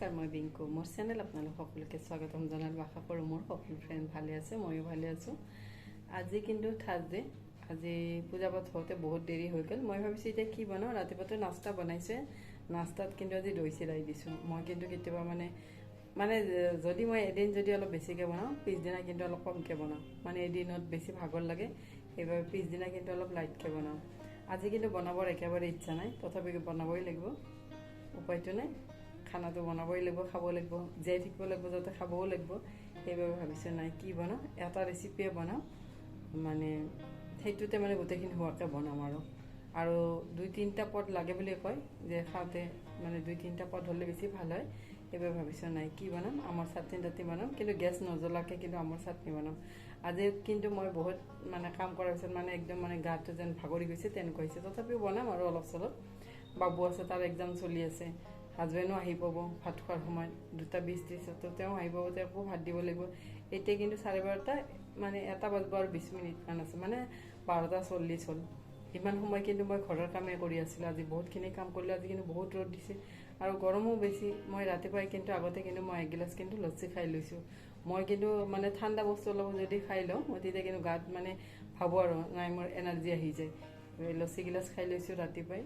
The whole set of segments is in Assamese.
নমস্কাৰ, মই বিংকু। মোৰ চেনেল আপোনালোক সকলোকে স্বাগতম জনালোঁ। আশা কৰোঁ মোৰ সকলো ফ্ৰেণ্ড ভালে আছে, ময়ো ভালে আছোঁ। আজি কিন্তু থাৰ্ছডে। আজি পূজা পাঠ হওঁতে বহুত দেৰি হৈ গ'ল। মই ভাবিছোঁ এতিয়া কি বনাওঁ। ৰাতিপুৱাতে নাস্তা বনাইছে, নাস্তাত কিন্তু আজি দৈ চিৰাই দিছোঁ। মই কিন্তু কেতিয়াবা মানে মানে যদি মই এদিন যদি অলপ বেছিকৈ বনাওঁ, পিছদিনা কিন্তু অলপ কমকৈ বনাওঁ। মানে এদিনত বেছি ভাগৰ লাগে, সেইবাবে পিছদিনা কিন্তু অলপ লাইটকৈ বনাওঁ। আজি কিন্তু বনাবৰ একেবাৰে ইচ্ছা নাই, তথাপি বনাবই লাগিব, উপায়টো নাই। খানাটো বনাবই লাগিব, খাব লাগিব, জীয়াই থাকিব লাগিব, যাতে খাবও লাগিব। সেইবাবে ভাবিছোঁ নাই কি বনাওঁ, এটা ৰেচিপিয়ে বনাওঁ, মানে সেইটোতে মানে গোটেইখিনি হোৱাকৈ বনাম। আৰু আৰু দুই তিনিটা পদ লাগে বুলি কয় যে খাওঁতে, মানে দুই তিনিটা পদ হ'লে বেছি ভাল হয়। সেইবাবে ভাবিছোঁ নাই কি বনাম, আমৰ চাটনি তাটনি বনাম, কিন্তু গেছ নজ্বলাকৈ কিন্তু আমৰ চাটনি বনাম আজি। কিন্তু মই বহুত মানে কাম কৰাৰ পিছত মানে একদম মানে গাটো যেন ভাগৰি গৈছে তেনেকুৱা হৈছে। তথাপিও বনাম আৰু অলপ চলপ। বাবু আছে, তাৰ এক্সাম চলি আছে। হাজবেণ্ডো আহি পাব ভাত খোৱাৰ সময়ত, 2:20-30ত তেওঁ আহি পাব, তেওঁকো ভাত দিব লাগিব। এতিয়া কিন্তু 12:30, মানে 1 বাজিব আৰু 20 মিনিটমান আছে, মানে 12:40 হ'ল। ইমান সময় কিন্তু মই ঘৰৰ কামেই কৰি আছিলোঁ। আজি বহুতখিনি কাম কৰিলোঁ। আজি কিন্তু বহুত ৰ'দ দিছে আৰু গৰমো বেছি। মই ৰাতিপুৱাই কিন্তু আগতে কিন্তু মই এগিলাচ কিন্তু লচ্ছি খাই লৈছোঁ। মই কিন্তু মানে ঠাণ্ডা বস্তু অলপ যদি খাই লওঁ, মই তেতিয়া কিন্তু গাত মানে ভাবোঁ আৰু নাই মোৰ এনাৰ্জি আহি যায়। লচ্ছি গিলাচ খাই লৈছোঁ ৰাতিপুৱাই,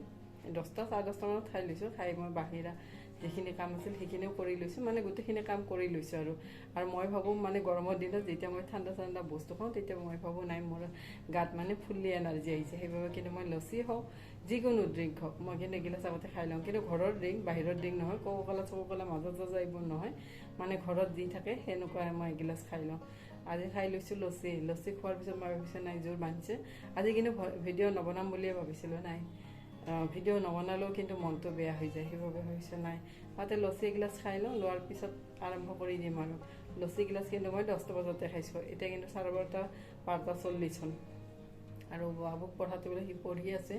10টা 10:30 মানত খাই লৈছোঁ। খাই মই বাহিৰা যিখিনি কাম আছিল সেইখিনিও কৰি লৈছোঁ, মানে গোটেইখিনি কাম কৰি লৈছোঁ। আৰু আৰু মই ভাবোঁ মানে গৰমৰ দিনত যেতিয়া মই ঠাণ্ডা ঠাণ্ডা বস্তু খাওঁ, তেতিয়া মই ভাবোঁ নাই মোৰ গাত মানে ফুল্লি এনাৰ্জি আহিছে। সেইবাবে কিন্তু মই লচ্ছি হওক, যিকোনো ড্ৰিংক হওক, মই কিন্তু এগিলাচ আগতে খাই লওঁ। কিন্তু ঘৰৰ ড্ৰিংক, বাহিৰৰ ড্ৰিংক নহয়, কোকা-ক'লা চক'ক'লা মাজা চাজা এইবোৰ নহয়, মানে ঘৰত যি থাকে সেনেকুৱাই মই এগিলাচ খাই লওঁ। আজি খাই লৈছোঁ লচ্ছি। লচ্ছি খোৱাৰ পিছত মই ভাবিছোঁ নাই জোৰ বান্ধিছে। আজি কিন্তু ভিডিঅ' নবনাম বুলিয়ে ভাবিছিলোঁ, নাই ভিডিঅ' নবনালেও কিন্তু মনটো বেয়া হৈ যায়। সেইবাবে ভাবিছোঁ নাই তাতে লচ্ছি এগিলাচ খাই লওঁ, লোৱাৰ পিছত আৰম্ভ কৰি দিম। আৰু লচ্ছি গিলাচ কিন্তু মই 10টা বজাতে খাইছোঁ, এতিয়া কিন্তু 12:30, 12:40 হ'ল। আৰু বাবুক পঢ়াটো বোলে সি পঢ়ি আছে,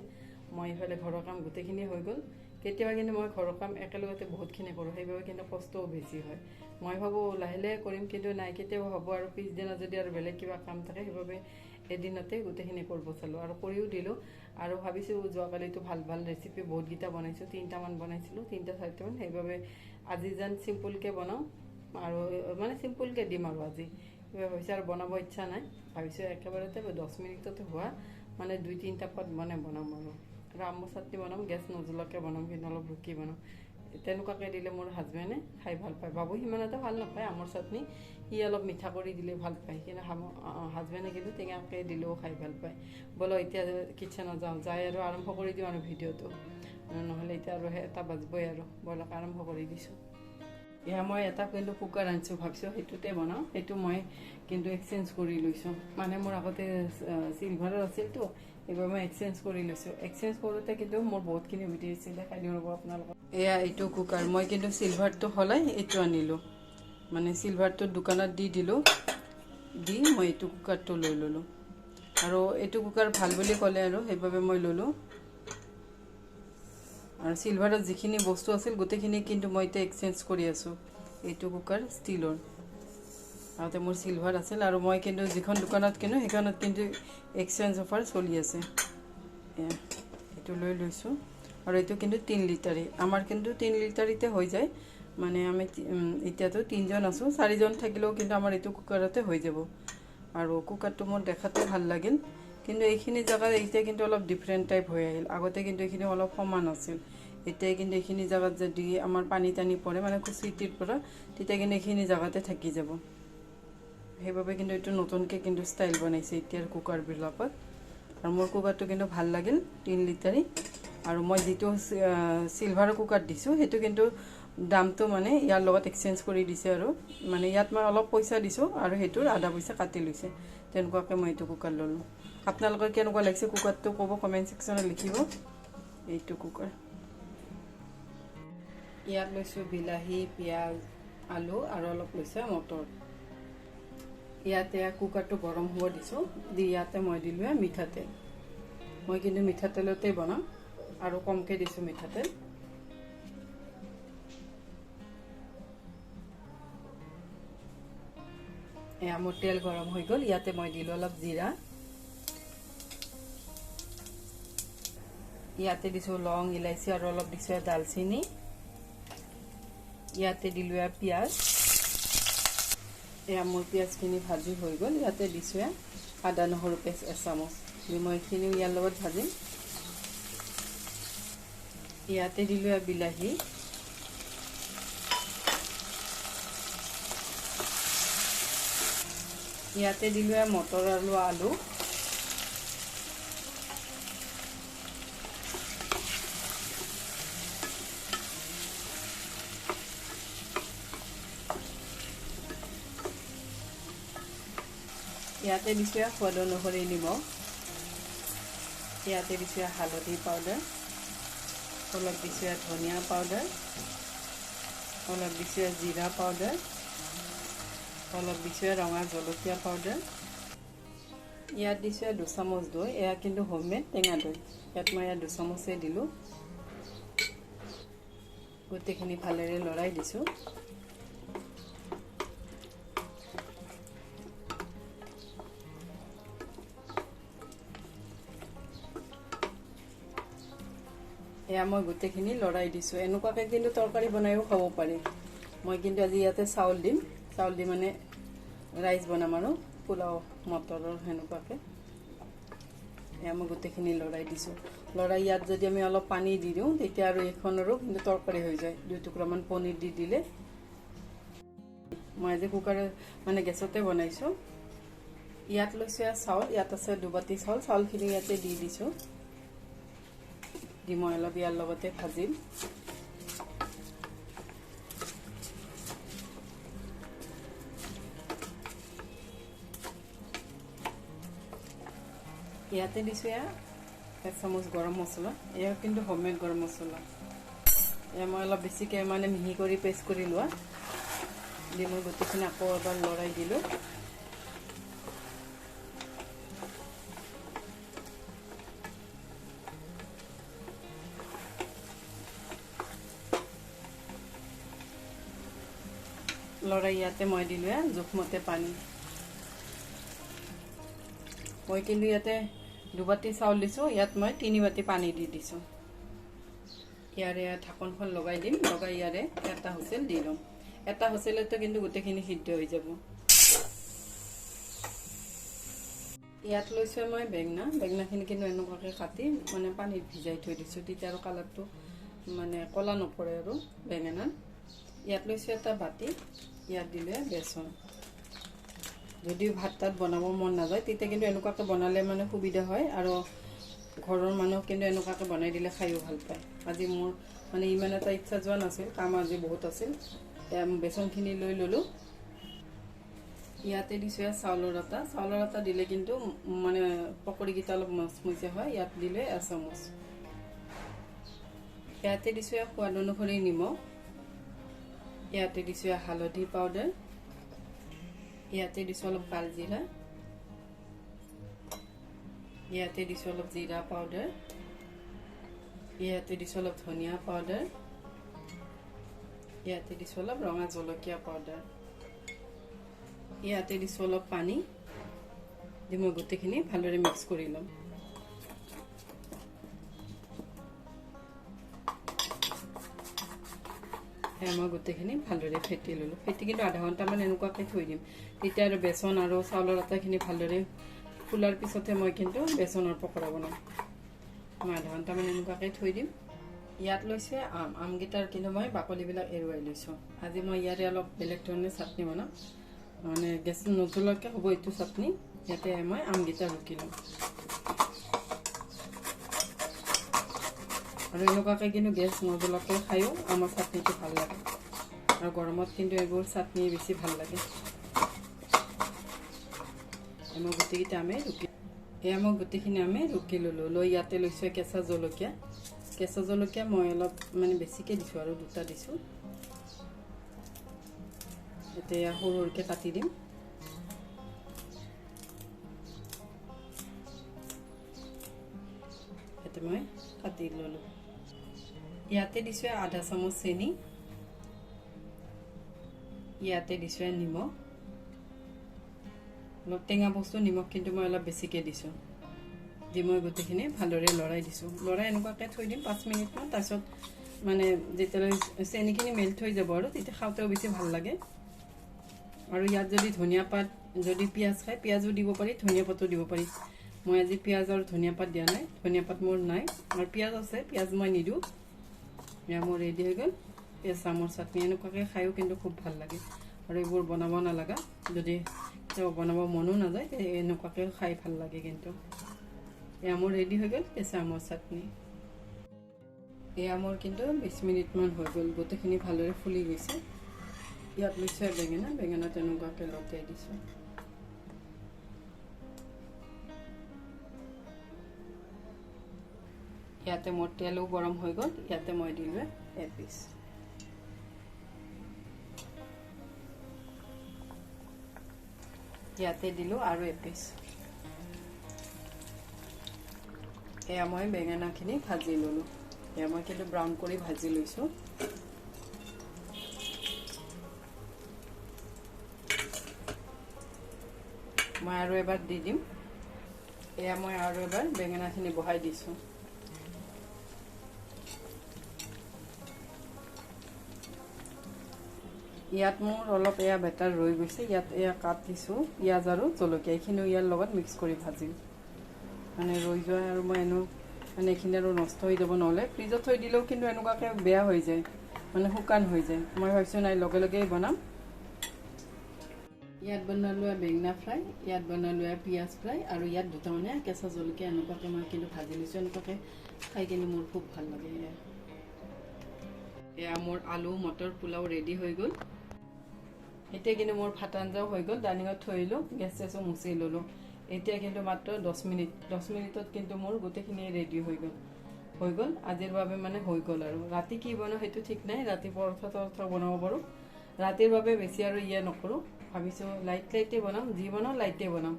মই ইফালে ঘৰৰ কাম গোটেইখিনি হৈ গ'ল। কেতিয়াবা কিন্তু মই ঘৰৰ কাম একেলগতে বহুতখিনি কৰোঁ, সেইবাবে কিন্তু কষ্টও বেছি হয়। মই ভাবোঁ লাহে লাহে কৰিম, কিন্তু নাই কেতিয়াবা ভাবোঁ আৰু পিছদিনা যদি আৰু বেলেগ কিবা কাম থাকে, সেইবাবে এদিনতে গোটেইখিনি কৰিব চালোঁ আৰু কৰিও দিলোঁ। আৰু ভাবিছোঁ যোৱাকালিতো ভাল ভাল ৰেচিপি বহুতকেইটা বনাইছোঁ, 3টামান বনাইছিলোঁ, 3টা 4টামান। সেইবাবে আজি যেন চিম্পুলকৈ বনাওঁ আৰু মানে চিম্পুলকৈ দিম আৰু আজি। সেইবাবে ভাবিছোঁ আৰু বনাব ইচ্ছা নাই, ভাবিছোঁ একেবাৰতে 10 মিনিটতে হোৱা মানে 2-3টা পদ মানে বনাম। আৰু আৰু আমৰ চাটনি বনাম, গেছ নজ্বলাকৈ বনাম, কিন্তু অলপ ৰুকি বনাম। তেনেকুৱাকৈ দিলে মোৰ হাজবেণ্ডে খাই ভাল পায়। বাবু সিমান এটা ভাল নাপায় আমৰ চাটনি, সি অলপ মিঠা কৰি দিলে ভাল পায়, কিন্তু হাজবেণ্ডে কিন্তু টেঙাকৈ দিলেও খাই ভাল পায়। ব'লো এতিয়া কিটচেনত যাওঁ, যাই আৰু আৰম্ভ কৰি দিওঁ আৰু ভিডিঅ'টো, নহ'লে এতিয়া আৰু 1 বাজিবই আৰু। ব'লক আৰম্ভ কৰি দিছোঁ। এয়া মই এটা কিন্তু কুকাৰ আনিছোঁ, ভাবিছোঁ সেইটোতে বনাওঁ। সেইটো মই কিন্তু এক্সচেঞ্জ কৰি লৈছোঁ, মানে মোৰ আগতে চিলভাৰৰ আছিলতো, এইবাৰ মই এক্সচেঞ্জ কৰি লৈছোঁ। এক্সচেঞ্জ কৰোঁতে কিন্তু মোৰ বহুতখিনি সুবিধা হৈছিল, দেখাই দিওঁ ৰ'ব আপোনালোকক। এয়া এইটো কুকাৰ, মই কিন্তু চিলভাৰটো সলাই এইটো আনিলোঁ, মানে চিলভাৰটো দোকানত দি দিলোঁ, দি মই এইটো কুকাৰটো লৈ ল'লোঁ। আৰু এইটো কুকাৰ ভাল বুলি ক'লে আৰু সেইবাবে মই ল'লোঁ। আৰু চিলভাৰত যিখিনি বস্তু আছিল গোটেইখিনি কিন্তু মই এতিয়া এক্সচেঞ্জ কৰি আছোঁ। এইটো কুকাৰ ষ্টীলৰ, আগতে মোৰ চিলভাৰ আছিল। আৰু মই কিন্তু যিখন দোকানত কিনো সেইখনত কিন্তু এক্সচেঞ্জ অফাৰ চলি আছে। এইটো লৈ লৈছোঁ। আৰু এইটো কিন্তু 3 লিটাৰী, আমাৰ কিন্তু 3 লিটাৰিতে হৈ যায়। মানে আমি এতিয়াতো 3জন আছোঁ, 4জন থাকিলেও কিন্তু আমাৰ এইটো কুকাৰতে হৈ যাব। আৰু কুকাৰটো মোৰ দেখাতো ভাল লাগিল, কিন্তু এইখিনি জেগাত এতিয়া কিন্তু অলপ ডিফাৰেণ্ট টাইপ হৈ আহিল। আগতে কিন্তু এইখিনি অলপ সমান আছিল, এতিয়া কিন্তু এইখিনি জেগাত যদি আমাৰ পানী টানি পৰে, মানে চিটিৰ পৰা, তেতিয়া কিন্তু এইখিনি জেগাতে থাকি যাব। সেইবাবে কিন্তু এইটো নতুনকৈ কিন্তু ষ্টাইল বনাইছে এতিয়াৰ কুকাৰবিলাকত। আৰু মোৰ কুকাৰটো কিন্তু ভাল লাগিল, 3 লিটাৰী। আৰু মই যিটো চিলভাৰ কুকাৰ দিছোঁ, সেইটো কিন্তু দামটো মানে ইয়াৰ লগত এক্সচেঞ্জ কৰি দিছে। আৰু মানে ইয়াত মই অলপ পইচা দিছোঁ আৰু সেইটোৰ আধা পইচা কাটি লৈছে, তেনেকুৱাকৈ মই এইটো কুকাৰ ল'লোঁ। আপোনালোকৰ কেনেকুৱা লাগিছে কুকাৰটো ক'ব, কমেণ্ট ছেকশ্যনত লিখিব। এইটো কুকাৰ ইয়াত লৈছোঁ বিলাহী, পিঁয়াজ, আলু আৰু অলপ লৈছোঁ মটৰ। ইয়াতে কুকাৰটো গৰম হ'ব দিছোঁ, দি ইয়াতে মই দিলোঁ মিঠাতেল। মই কিন্তু মিঠাতেলতে বনাম আৰু কমকৈ দিছোঁ মিঠাতেল। এয়া মোৰ তেল গৰম হৈ গ'ল, ইয়াতে মই দিলোঁ অলপ জিৰা, ইয়াতে দিছোঁ লং, ইলাচি আৰু অলপ দিছোঁ ডালচিনি। ইয়াতে দিলোঁ এয়া পিঁয়াজ। এয়া মোৰ পিঁয়াজখিনি ভাজি হৈ গ'ল। ইয়াতে দিছোঁ এয়া আদা নহৰু পেষ্ট এচামুচ দি মই এইখিনিও ইয়াৰ লগত ভাজিম। ইয়াতে দিলোঁ এয়া বিলাহী। ইয়াতে দিলোঁ এয়া মটৰ আৰু আলু। ইয়াতে দিছোঁ সোৱাদ অনুসৰি নিমখ। ইয়াতে দিছোঁ হালধি পাউডাৰ, অলপ দিছোঁ ধনিয়া পাউডাৰ, অলপ দিছোঁ জিৰা পাউডাৰ, অলপ দিছোঁ ৰঙা জলকীয়া পাউডাৰ। ইয়াত দিছোঁ 2 চামুচ দৈ। এয়া কিন্তু হোমমেড টেঙা দৈ। ইয়াত মই ইয়াত 2 চামুচেই দিলোঁ। গোটেইখিনি ভালেৰে লৰাই দিছোঁ। এয়া মই গোটেইখিনি লৰাই দিছোঁ। এনেকুৱাকৈ কিন্তু তৰকাৰী বনায়ো খাব পাৰি। মই কিন্তু আজি ইয়াতে চাউল দিম। চাউল দি মানে ৰাইচ বনাম আৰু পোলাও মটৰৰ সেনেকুৱাকৈ। এয়া মই গোটেইখিনি লৰাই দিছোঁ। লৰাই ইয়াত যদি আমি অলপ পানী দি দিওঁ, তেতিয়া আৰু এইখনৰো কিন্তু তৰকাৰী হৈ যায়। 2 টুকুৰামান পনীৰ দি দিলে। মই আজি কুকাৰত, মানে গেছতে বনাইছোঁ। ইয়াত লৈছোঁ ইয়াত চাউল। ইয়াত আছে 2 বাতি চাউল। চাউলখিনি ইয়াতে দি দিছোঁ। দি মই অলপ ইয়াৰ লগতে ভাজিম। ইয়াতে দিছোঁ এয়া 1 চামুচ গৰম মছলা। এয়া কিন্তু হোমমেড গৰম মছলা। এয়া মই অলপ বেছিকৈ মানে মিহি কৰি পেষ্ট কৰি লোৱা দি মই গোটেইখিনি আকৌ এবাৰ লৰাই দিলোঁ। লৰাই ইয়াতে মই দিলোঁ জোখমতে পানী। মই কিন্তু ইয়াতে 2 বাতি চাউল দিছোঁ, ইয়াত মই 3 বাতি পানী দি দিছোঁ। ইয়াৰে ঢাকনখন লগাই দিম। লগাই ইয়াৰে এটা হুইচেল দি ল'ম। এটা হুইচেলতে কিন্তু গোটেইখিনি সিদ্ধ হৈ যাব। ইয়াত লৈছোঁ মই বেঙেনা। বেঙেনাখিনি কিন্তু এনেকুৱাকৈ কাটি মানে পানীত ভিজাই থৈ দিছোঁ, তেতিয়া আৰু কালাৰটো মানে ক'লা নপৰে আৰু বেঙেনাত। ইয়াত লৈছোঁ এটা বাতি। ইয়াত দিলে বেচন। যদি ভাত তাত বনাব মন নাযায়, তেতিয়া কিন্তু এনেকুৱাকৈ বনালে মানে সুবিধা হয় আৰু ঘৰৰ মানুহক কিন্তু এনেকুৱাকৈ বনাই দিলে খায়ো ভাল পায়। আজি মোৰ মানে ইমান এটা ইচ্ছা যোৱা নাছিল, কাম আজি বহুত আছিল। বেচনখিনি লৈ ল'লোঁ। ইয়াতে দিছোঁ ইয়াত চাউলৰ আটা। চাউলৰ আটা দিলে কিন্তু মানে পকৰীকেইটা অলপ মচমচীয়া হয়। ইয়াত দিলে এচামুচ। ইয়াতে দিছোঁ ইয়াত সোৱাদ অনুসৰি নিমখ। ইয়াতে দিছোঁ হালধি পাউডাৰ। ইয়াতে দিছোঁ অলপ কালজিৰা। ইয়াতে দিছোঁ অলপ জিৰা পাউডাৰ। ইয়াতে দিছোঁ অলপ ধনিয়া পাউডাৰ। ইয়াতে দিছোঁ অলপ ৰঙা জলকীয়া পাউডাৰ। ইয়াতে দিছোঁ অলপ পানী। দি মই গোটেইখিনি ভালদৰে মিক্স কৰি ল'ম। সেয়া মই গোটেইখিনি ভালদৰে ফেটি ল'লোঁ। ফেটি কিন্তু আধা ঘণ্টামান এনেকুৱাকৈ থৈ দিম। তেতিয়া আৰু বেচন আৰু চাউলৰ আটাখিনি ভালদৰে ফুলাৰ পিছতহে মই কিন্তু বেচনৰ পকৰা বনাম। মই আধা ঘণ্টামান এনেকুৱাকৈ থৈ দিম। ইয়াত লৈছোঁ আম। আমকেইটাৰ কিন্তু মই বাকলিবিলাক এৰুৱাই লৈছোঁ। আজি মই ইয়াৰে অলপ বেলেগ ধৰণে চাটনি বনাম, মানে গেছ নজ্বলাকৈ হ'ব এইটো চাটনি। ইয়াতে মই আমকেইটা ৰুকি ল'ম। আৰু এনেকুৱাকৈ কিন্তু গেছ নজ্বলাকৈ খায়ো আমৰ চাটনিটো ভাল লাগে আৰু গৰমত কিন্তু এইবোৰ চাটনি বেছি ভাল লাগে। মই গোটেইকেইটা আমে ৰুকি, এয়া মই গোটেইখিনি আমে ৰুকি ল'লোঁ। লৈ ইয়াতে লৈছোঁ কেঁচা জলকীয়া। কেঁচা জলকীয়া মই অলপ মানে বেছিকৈ দিছোঁ আৰু দুটা দিছোঁ। এতিয়া সৰু সৰুকৈ কাটি দিম। ইয়াতে মই কাটি ল'লোঁ। ইয়াতে দিছোঁ আধা চামুচ চেনি। ইয়াতে দিছোঁ নিমখ। অলপ টেঙা বস্তু, নিমখ কিন্তু মই অলপ বেছিকৈ দিছোঁ। দি মই গোটেইখিনি ভালদৰে লৰাই দিছোঁ। লৰাই এনেকুৱাকৈ থৈ দিম 5 মিনিটমান। তাৰপিছত মানে যেতিয়ালৈ চেনিখিনি মেল্ট হৈ যাব আৰু তেতিয়া খাওঁতেও বেছি ভাল লাগে। আৰু ইয়াত যদি ধনিয়া পাত, যদি পিঁয়াজ খায় পিঁয়াজো দিব পাৰি, ধনিয়া পাতো দিব পাৰি। মই আজি পিঁয়াজ আৰু ধনিয়া পাত দিয়া নাই, ধনিয়া পাত মোৰ নাই, আৰু পিঁয়াজ আছে, পিঁয়াজ মই নিদিওঁ। এয়া মোৰ ৰেডি হৈ গ'ল কেঁচা আমৰ চাটনি। এনেকুৱাকৈ খায়ো কিন্তু খুব ভাল লাগে। আৰু এইবোৰ বনাব নালাগা, যদি কেতিয়াবা বনাব মনো নাযায় এনেকুৱাকৈ খাই ভাল লাগে কিন্তু। এয়া মোৰ ৰেডি হৈ গ'ল কেঁচা আমৰ চাটনি। এয়া মোৰ কিন্তু 20 মিনিটমান হৈ গ'ল, গোটেইখিনি ভালদৰে ফুলি গৈছে। ইয়াত লৈছোঁ বেঙেনা, বেঙেনা তেনেকুৱাকৈ লটিয়াই দিছোঁ। ইয়াতে মোৰ তেলো গৰম হৈ গ'ল, ইয়াতে মই দিলোঁ এপিচ। ইয়াতে দিলোঁ আৰু এপিচ। এয়া মই বেঙেনাখিনি ভাজি ল'লোঁ। এয়া মই কিন্তু ব্ৰাউন কৰি ভাজি লৈছোঁ। মই আৰু এবাৰ দি দিম। এয়া মই আৰু এবাৰ বেঙেনাখিনি বহাই দিছোঁ। ইয়াত মোৰ অলপ এয়া বেটাৰ ৰৈ গৈছে। ইয়াত এয়া কাটিছোঁ পিঁয়াজ আৰু জলকীয়া, এইখিনিও ইয়াৰ লগত মিক্স কৰি ভাজিম। মানে ৰৈ যোৱা আৰু মই এনেও মানে এইখিনি আৰু নষ্ট হৈ যাব, নহ'লে ফ্ৰিজত থৈ দিলেও কিন্তু এনেকুৱাকৈ বেয়া হৈ যায়, মানে শুকান হৈ যায়। মই ভাবিছোঁ নাই, লগে লগেই বনাম। ইয়াত বনালোঁ বেঙেনা ফ্ৰাই, ইয়াত বনালোঁ পিঁয়াজ ফ্ৰাই, আৰু ইয়াত দুটা মানে কেঁচা জলকীয়া এনেকুৱাকৈ মই কিন্তু ভাজি লৈছোঁ। এনেকুৱাকৈ খাই কিন্তু মোৰ খুব ভাল লাগে। এয়া এয়া মোৰ আলু মটৰ পোলাও ৰেডি হৈ গ'ল। এতিয়া কিন্তু মোৰ ভাত আঞ্জাও হৈ গ'ল, ডাইনিঙত থৈ আহিলোঁ, গেছ চেছো মুচি ল'লোঁ। এতিয়া কিন্তু মাত্ৰ 10 মিনিট, 10 মিনিটত কিন্তু মোৰ গোটেইখিনি ৰেডি হৈ গ'ল আজিৰ বাবে, মানে হৈ গ'ল। আৰু ৰাতি কি বনাওঁ সেইটো ঠিক নাই, ৰাতি পৰঠা তৰঠা বনাব পাৰোঁ। ৰাতিৰ বাবে বেছি আৰু ইয়ে নকৰোঁ, ভাবিছোঁ লাইট লাইটে বনাম, যি বনাওঁ লাইটে বনাম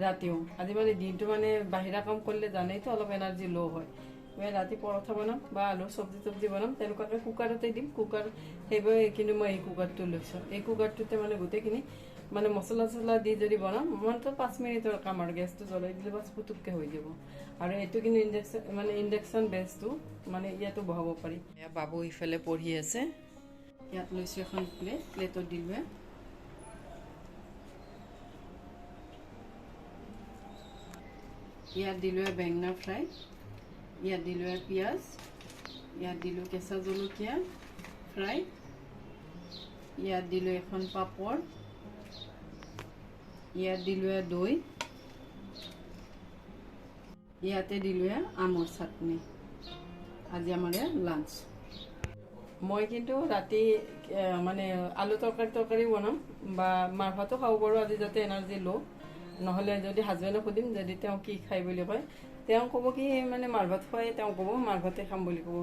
ৰাতিও। আজি মানে দিনটো মানে বাহিৰা কাম কৰিলে জানেইতো অলপ এনাৰ্জি ল' হয়। মই ৰাতি পৰঠা বনাম বা আলু চব্জি তব্জি বনাম, তেনেকুৱাকৈ কুকাৰতে দিম। কুকাৰ সেইবাবে কিন্তু মই এই কুকাৰটো লৈছোঁ। এই কুকাৰটোতে মানে গোটেইখিনি মানে মছলা চছলা দি যদি বনাম, মাত্ৰ 5 মিনিটৰ কাম আৰু গেছটো জ্বলাই দিলে বাছ পুতুককৈ হৈ যাব। আৰু এইটো কিন্তু ইণ্ডাকশ্যন, মানে ইণ্ডাকশ্যন বেছটো, মানে ইয়াতো বহাব পাৰি। এয়া বাবু ইফালে পঢ়ি আছে। ইয়াত লৈছোঁ এখন প্লেট, প্লেটত দিলোৱে ইয়াত দিলোৱে বেঙেনা ফ্ৰাই, ইয়াত দিলোৱে পিঁয়াজ, ইয়াত দিলোঁ কেঁচা জলকীয়া ফ্ৰাই, ইয়াত দিলোঁ এখন পাপৰ, ইয়াত দিলোৱে দৈ, ইয়াতে দিলোৱে আমৰ চাটনি। আজি আমাৰ লাঞ্চ। মই কিন্তু ৰাতি মানে আলু তৰকাৰী তৰকাৰী বনাম বা মাৰ ভাতো খাব পাৰোঁ আজি, যাতে এনাৰ্জি ল' নহ'লে। যদি হাজবেণ্ডক সুধিম, যদি তেওঁ কি খায় বুলি কয়, তেওঁ ক'ব কি মানে মাৰ ভাত খুৱাই, তেওঁ ক'ব মাৰ ভাতে খাম বুলি ক'ব।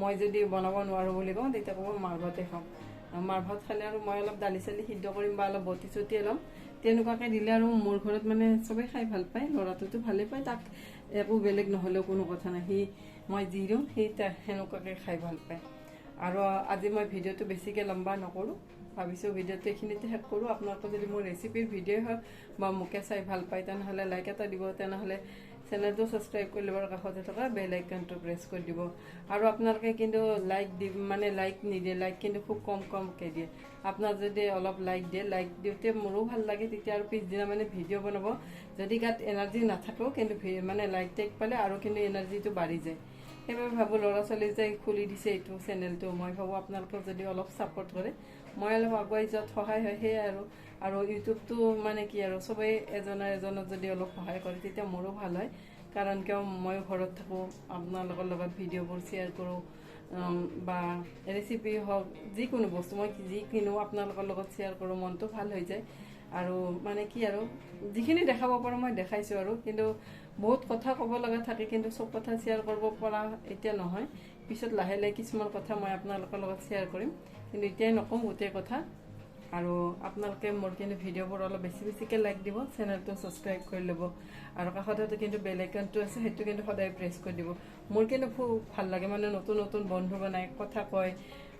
মই যদি বনাব নোৱাৰোঁ বুলি কওঁ, তেতিয়া ক'ব মাৰ ভাতে খাম। মাৰ ভাত খালে আৰু মই অলপ দালি চালি সিদ্ধ কৰিম বা অলপ বটি চটিয়াই ল'ম। তেনেকুৱাকৈ দিলে আৰু মোৰ ঘৰত মানে চবেই খাই ভাল পায়। ল'ৰাটোতো ভালেই পায়, তাক একো বেলেগ নহ'লেও কোনো কথা নাই, সি মই যি দিওঁ সি সেনেকুৱাকৈ খাই ভাল পায়। আৰু আজি মই ভিডিঅ'টো বেছিকৈ লম্বা নকৰোঁ, ভাবিছোঁ ভিডিঅ'টো এইখিনিতে শেষ কৰোঁ। আপোনালোকে যদি মোৰ ৰেচিপিৰ ভিডিঅ' হওক বা মোকে চাই ভাল পায়, তেনেহ'লে লাইক এটা দিব, তেনেহ'লে চেনেলটো ছাবস্ক্ৰাইব কৰি ল'ব আৰু কাষতে থকা বেল আইকনটো প্ৰেছ কৰি দিব। আৰু আপোনালোকে কিন্তু লাইক দি মানে লাইক নিদিয়ে, লাইক কিন্তু খুব কম কমকৈ দিয়ে। আপোনাৰ যদি অলপ লাইক দিয়ে, লাইক দিওঁতে মোৰো ভাল লাগে, তেতিয়া আৰু পিছদিনা মানে ভিডিঅ' বনাব যদি গাত এনাৰ্জি নাথাকেও কিন্তু মানে লাইক টাইক পালে আৰু কিন্তু এনাৰ্জিটো বাঢ়ি যায়। সেইবাবে ভাবোঁ, ল'ৰা ছোৱালী যে খুলি দিছে এইটো চেনেলটো, মই ভাবোঁ আপোনালোকক যদি অলপ ছাপৰ্ট কৰে, মই অলপ আগুৱাই যোৱাত সহায় হয়, সেয়াই আৰু। আৰু ইউটিউবটো মানে কি আৰু, চবেই এজনে এজনক যদি অলপ সহায় কৰে, তেতিয়া মোৰো ভাল হয়। কাৰণ কিয়, ময়ো ঘৰত থাকোঁ, আপোনালোকৰ লগত ভিডিঅ'বোৰ শ্বেয়াৰ কৰোঁ বা ৰেচিপি হওক, যিকোনো বস্তু মই যি কিনো আপোনালোকৰ লগত শ্বেয়াৰ কৰোঁ, মনটো ভাল হৈ যায়। আৰু মানে কি আৰু, যিখিনি দেখাব পাৰোঁ মই দেখাইছোঁ। আৰু কিন্তু বহুত কথা ক'ব লগা থাকে, কিন্তু চব কথা শ্বেয়াৰ কৰিব পৰা এতিয়া নহয়। পিছত লাহে লাহে কিছুমান কথা মই আপোনালোকৰ লগত শ্বেয়াৰ কৰিম, কিন্তু এতিয়াই নকওঁ গোটেই কথা। আৰু আপোনালোকে মোৰ কিন্তু ভিডিঅ'বোৰ অলপ বেছি বেছিকৈ লাইক দিব, চেনেলটো ছাবস্ক্ৰাইব কৰি ল'ব আৰু কাষতে কিন্তু বেল আইকনটো আছে, সেইটো কিন্তু সদায় প্ৰেছ কৰি দিব। মোৰ কিন্তু খুব ভাল লাগে, মানে নতুন নতুন বন্ধু বনাই কথা কয়,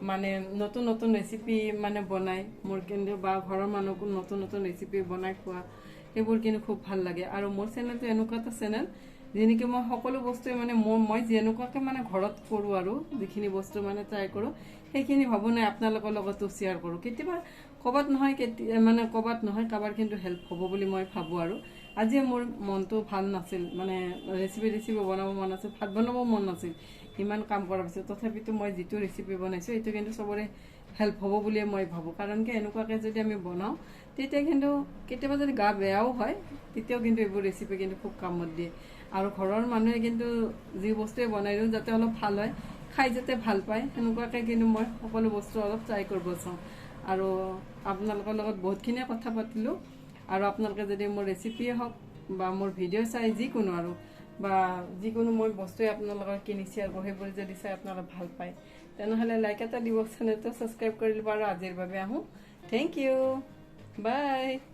মানে নতুন নতুন ৰেচিপি মানে বনাই মোৰ কিন্তু বা ঘৰৰ মানুহকো নতুন নতুন ৰেচিপি বনাই খোৱা, সেইবোৰ কিন্তু খুব ভাল লাগে। আৰু মোৰ চেনেলটো এনেকুৱা এটা চেনেল যি নেকি মই সকলো বস্তুৱে মানে মই যেনেকুৱাকৈ মানে ঘৰত কৰোঁ আৰু যিখিনি বস্তু মানে ট্ৰাই কৰোঁ, সেইখিনি ভাবোঁ নাই আপোনালোকৰ লগতো শ্বেয়াৰ কৰোঁ। কেতিয়াবা ক'ৰবাত নহয়, কেতিয়া মানে ক'ৰবাত নহয় কাৰোবাৰ কিন্তু হেল্প হ'ব বুলি মই ভাবোঁ। আৰু আজিয়ে মোৰ মনটো ভাল নাছিল, মানে ৰেচিপি ৰেচিপি বনাব মন নাছিল, ভাত বনাব মন নাছিল ইমান কাম কৰাৰ পিছত। তথাপিতো মই যিটো ৰেচিপি বনাইছোঁ, সেইটো কিন্তু চবৰে হেল্প হ'ব বুলিয়ে মই ভাবোঁ। কাৰণ কি, এনেকুৱাকৈ যদি আমি বনাওঁ, তেতিয়া কিন্তু কেতিয়াবা যদি গা বেয়াও হয়, তেতিয়াও কিন্তু এইবোৰ ৰেচিপি কিন্তু খুব কামত দিয়ে। আৰু ঘৰৰ মানুহে কিন্তু যি বস্তুৱে বনাই দিওঁ, যাতে অলপ ভাল হয়, খাই যাতে ভাল পায়, সেনেকুৱাকৈ কিন্তু মই সকলো বস্তু অলপ ট্ৰাই কৰিব চাওঁ। আৰু আপোনালোকৰ লগত বহুতখিনিয়ে কথা পাতিলোঁ। আৰু আপোনালোকে যদি মোৰ ৰেচিপিয়ে হওক বা মোৰ ভিডিঅ' চাই যিকোনো আৰু বা যিকোনো মই বস্তুৱে আপোনালোকৰ কিনি শ্বেয়াৰ কৰোঁ, সেইবোৰ যদি চাই আপোনালোকে ভাল পায়, তেনেহ'লে লাইক এটা দিব, চেনেলটো ছাবস্ক্ৰাইব কৰি ল'ব। আৰু আজিৰ বাবে আহোঁ। Thank U, by.